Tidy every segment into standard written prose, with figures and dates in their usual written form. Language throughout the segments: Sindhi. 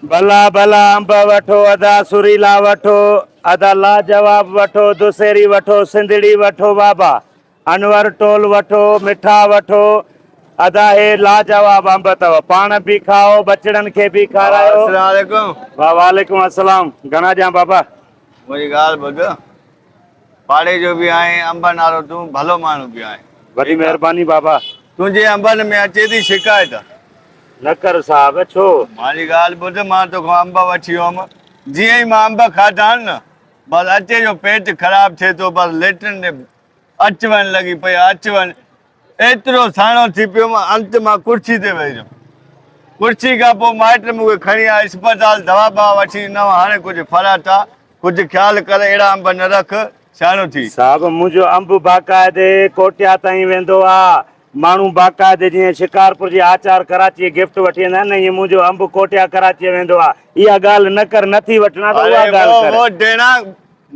ڀلا ڀلا انب وٺو ادا سريلا وٺو ادا لاجواب وٺو دسهري وٺو سنڌڙي وٺو بابا انور ٽول وٺو مٺا وٺو ادا هي لاجواب انب اٿو پاڻ به کائو ٻچڙن کي به کارايو. السلام عليڪم. وعليڪم السلام گهڻا ڏيان بابا. منهنجي ڳالهه ٻڌ پاڙي جو به آهين انبن وارو تون ڀلو ماڻهو به آهين. وڏي مهرباني بابا. تنهنجي انبن ۾ اچي ٿي شڪايت. نه ڪر صاحب ڇو؟ منهنجي ڳالهه ٻڌ مان توکان انب وٺي ويو هوم جيئن ئي مان انب کاڌا آهن نه بس اچي جو پيٽ خراب ٿئي ٿو بس ليٽرين ڏي اچ وڃ لڳي پئي آ اچ وڃ ايترو ساڻو ٿي پيو مان انت مان ڪرسي تي ويهي رهيم ڪرسي کان پوء مائٽ مون کي کڻي آيا اسپتال دوا ٻوا وٺي ڏنائون هاڻي ڪجهه فرحت آ ڪجهه خيال ڪر اهڙا انب نه رک سياڻو ٿي. صاحب منهنجو انب باقاعدي ڪوٽيا تائين ويندو آ ماڻهو باقاعدي جيئن شڪارپور جي آچار ڪراچيء گفٽ وٺي ويندا آهن نه ايئن منهنجو انب ڪوٽيا ڪراچيء ويندو آ اها ڳالهه نه ڪر نه ٿي وٺڻا ته اها اري ڳالهه ڪر. وو ڊيڻا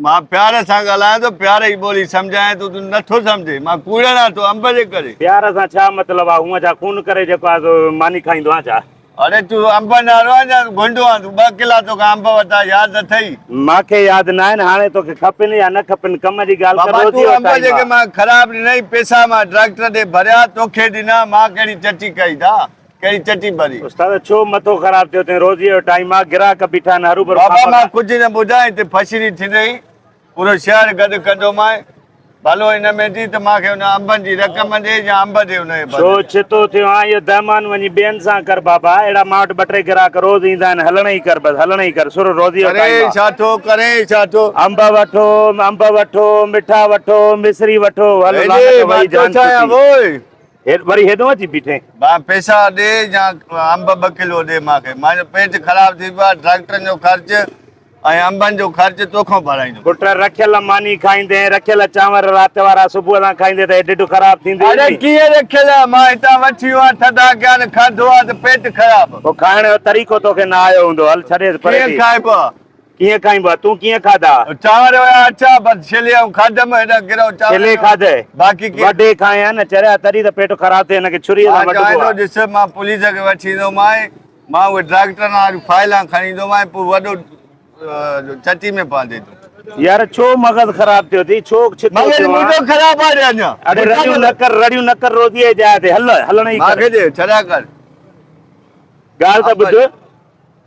مان پيار سان ڳالهايان ٿو، پيار جي ٻولي سمجهايان ٿو، تون نٿو سمجهين. مان ڪوڙڻان ٿو انب جي ڪري. پيار سان ڇا مطلب آ؟ هونء ڇا خون ڪري جيڪو آ سو ماني کائيندو آهيان ڇا؟ اڙي تون انبن وارو آهين يا گهنڊو آهين؟ تون ٻه ڪلا توکان انب ورتا ياد اٿئي؟ مان کي ياد ناهن، هاڻي توکي کپن يا نه کپن ڪم جي ڳالهه ڪر، بابا روزيء تون جو انب ٽائيم جيڪي آ. مان خراب ڏنئي، پيسا مان ڊاڪٽر ڏي ڀريا، توکي ڏنا، مان ڪهڙي چٽي ڪئي ٿا؟ ڪهڙي چٽي ڀري. استاد ڇو مٿو خراب ٿيو اٿئي روزيء جو ٽائيم آ گراهڪ بيٺا آهن هروڀرو بابا کان مان ڪجهه نه ٻڌان هتي ڦشري ٿيندئي پورو شهر گڏ ڪندومانء ڀلو ان ۾ ٿي ته مان کي ان انبن جي رقم ڏي يا انب ڏي ان جي ڇو بدلي. ڇتو ٿيو آهين اهو دهمان وڃي ٻين سان ڪر بابا اهڙا مان وٽ ٻه ٽي گراهڪ روز ايندا آهن هلڻ ئي ڪر بس هلڻ ئي ڪر سر روزيء جو ڪري ٽائيم آ. ڇا ٿو ڪري ڇا ٿو. انب وٺو انب وٺو مٺا وٺو مصري وٺو هل هيڏي لعنت مان وئي ٿو جان چاهيان ڇٽي. ووء. وري هيڏو اچي بيٺين. ڀاء پئسا ڏي يا انب ٻه ڪلو ڏي مان کي مانجو پيٽ خراب ٿي پيو آهي ڊاڪٽرن جو خرچ ۽ انبن جو خرچ توکان ڀرائيندم. پٽ رکيل ماني کائيندين رکيل چانور رات وارا صبح سان کائيندين ته ڍڍ خراب ٿيندي اڙي ني. ڪيئن رکيل آهي مان هتان وٺي ويو آهيان ٿڌا ڪيا آهن کاڌو آهي ته پيٽ خراب. پوء کائڻ جو طريقو توکي نه آيو هوندو هل ڇڏيس پري ڪيئن ٿي. کائبو آهي. ڪيئن کائينبو آ؟ تون ڪيئن کاڌا؟ چانور هيا اڇا بس ڇلي آئون کاڌم هيڏا گرو چانور ڇلي کاڌئي؟ باقي ڪيئن وڍي کائين ها نه چريا تڏهن ته پيٽ خراب ٿئي هن کي ڇريء سان مان وڍبو چوان ٿو آ. ڏس مان پوليس کي وٺي ايندومانء مان اهي ڊاڪٽرن واريون فائلان کڻي ايندومانء پوء وڏو چٽي ۾ پوندين تون. يار ڇو مغز خراب ٿيو ٿي ڇو ڇتو مغز ٿيو آن. منهنجو خراب آ ري اڃا. اڙي رڙيون نه ڪر رڙيون نه ڪر روزيء جي جاء تي هل هلڻ ئي ڪر. مان کي ڏي ڇڏيا ڪر. ڳالهه ته ٻڌ.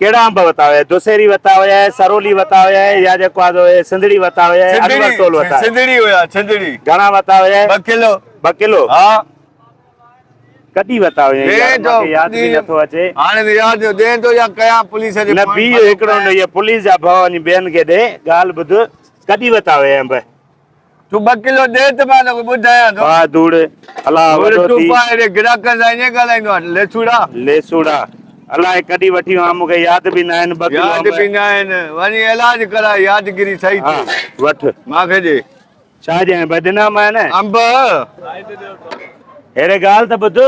ڪهڙا انب وتا هيا؟ دوسيري وتا هيا، سرولي وتا هيا يا جيڪو آ سو سنڌڙي وتا هيا، انور ٽول وتا هيا؟ سنڌڙي هيا، سنڌڙي. گهڻا وتا هيا؟ 2 ڪلو. 2 ڪلو؟ ها. ڪڏهن وتا هيا يار مون کي ياد به نٿو اچي. هاڻي ته ياد ڏين ٿو يا ڪيان پوليس جي نه بيهه هڪڙو نه اهي پوليس جا ڀؤ وڃي ٻين کي ڏي، ڳالهه ٻڌ ڪڏهن وتا هيا انب؟ تون 2 ڪلو ڏي ته مان توکي ٻڌايان ٿو. واهه ڌوڙ، الاء وڏو تون ٿي. پاڻ اهڙي گراهڪن سان ائين ڳالهائيندو آهين ليسوڙا. ليسوڙا، الاء ڪڏهن وٺي ويو آهيان مون کي ياد به ناهن 2 ڪلو ياد انب. به ناهن، وڃي علاج ڪراء يادگيري صحيح ٿئي. ها وٺ. مان کي ڏي. ڇا ڏيانء ڀئي ڏنامانء نه. انب. هيڙي ڳالهه ته ٻڌ.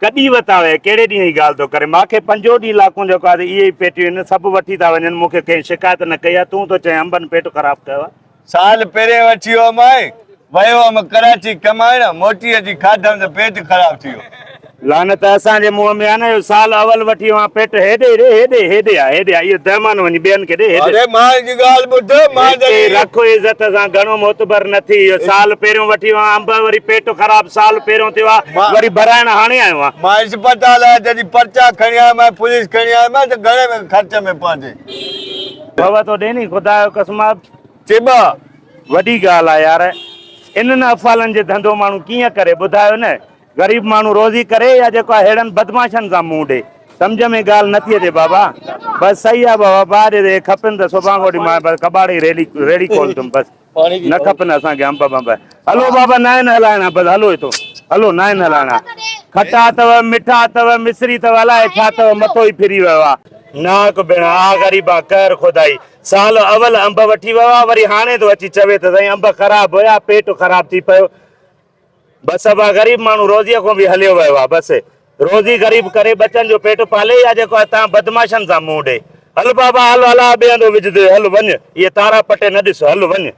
ڪڏهن وتا هيا؟ ڪهڙي ڏينهن جي ڳالهه ٿو ڪرين؟ مان کي پنجون ڏينهن لاڪون جيڪو آهي اهي ئي پيٽيون آهن، سڀ وٺي ٿا وڃن، مون کي ڪنهن شڪايت نه ڪئي آهي، تون ٿو چئين انبن پيٽ خراب ڪيو آهي. سال پهرين وٺي ويو مانء، ويو هئم ڪراچي ڪمائڻ، موٽي اچي کاڌم ته پيٽ خراب ٿي ويو. لعنت اسان جي منهن ۾ آهي نه، اهو سال اول وٺي ويو آهيان، پيٽ هيڏي ري هيڏي هيڏي آ هيڏي آ، اهو دهمان وڃي ٻين کي ڏي هيڏي. اڙي مان جي ڳالهه ٻڌ، مان هتي جڏهن. رک عزت سان گهڻو معتبر نه ٿي، اهو سال پهريون وٺي ويو آهيان انب، وري پيٽ خراب سال پهريون ٿيو آهي، وري ڀرائڻ هاڻي آيو آهيان. مان اسپتال آيس جڏهن پرچا کڻي آيم ۽ پوليس کڻي آيم ته گهڻي ۾ خرچ ۾ پوندين. ڀؤ ٿو ڏي ني خدا جو قسم آ. چٻا. وڏي ڳالهه آ يار انهن افعالن جي ڌنڌو ماڻهو ڪيئن ڪري ٻڌايو نه غريب ماڻهو روزي ڪري يا جيڪو آ ههڙن بدمعاشن سان منهن ڏي سمجهه ۾ ڳالهه نٿي اچي بابا بس صحيح آ بابا باهه ڏي ته کپن ته سڀان کان وٺي مان بس ڪٻاڙي ريلي ريڙهي کولندم بس نه کپن اسان کي انب بنب هلو بابا ناهن هلائڻا بس هلو هتو هلو ناهن هلائڻا کٽا اٿو مٺا اٿو مصري اٿو الائي ڇا اٿو مٿو ئي ڦري ويو آ. ناڪ ڀيڻ آ غريبان قهر خدائي سال اول انب وٺي ويو آ وري هاڻي ٿو اچي چوي ته سائين انب خراب هيا پيٽ خراب ٿي پيو بس ابا غريب ماڻهو روزيء کان به هليو ويو آ بس روزي غريب ڪري ٻچن جو پيٽ پالي يا جيڪو آ تان بدمعاشن سان منهن ڏي هل بابا هل الاء ٻئي هنڌ وجهندي هل وڃ اهي تارا پٽي نه ڏس هل وڃ.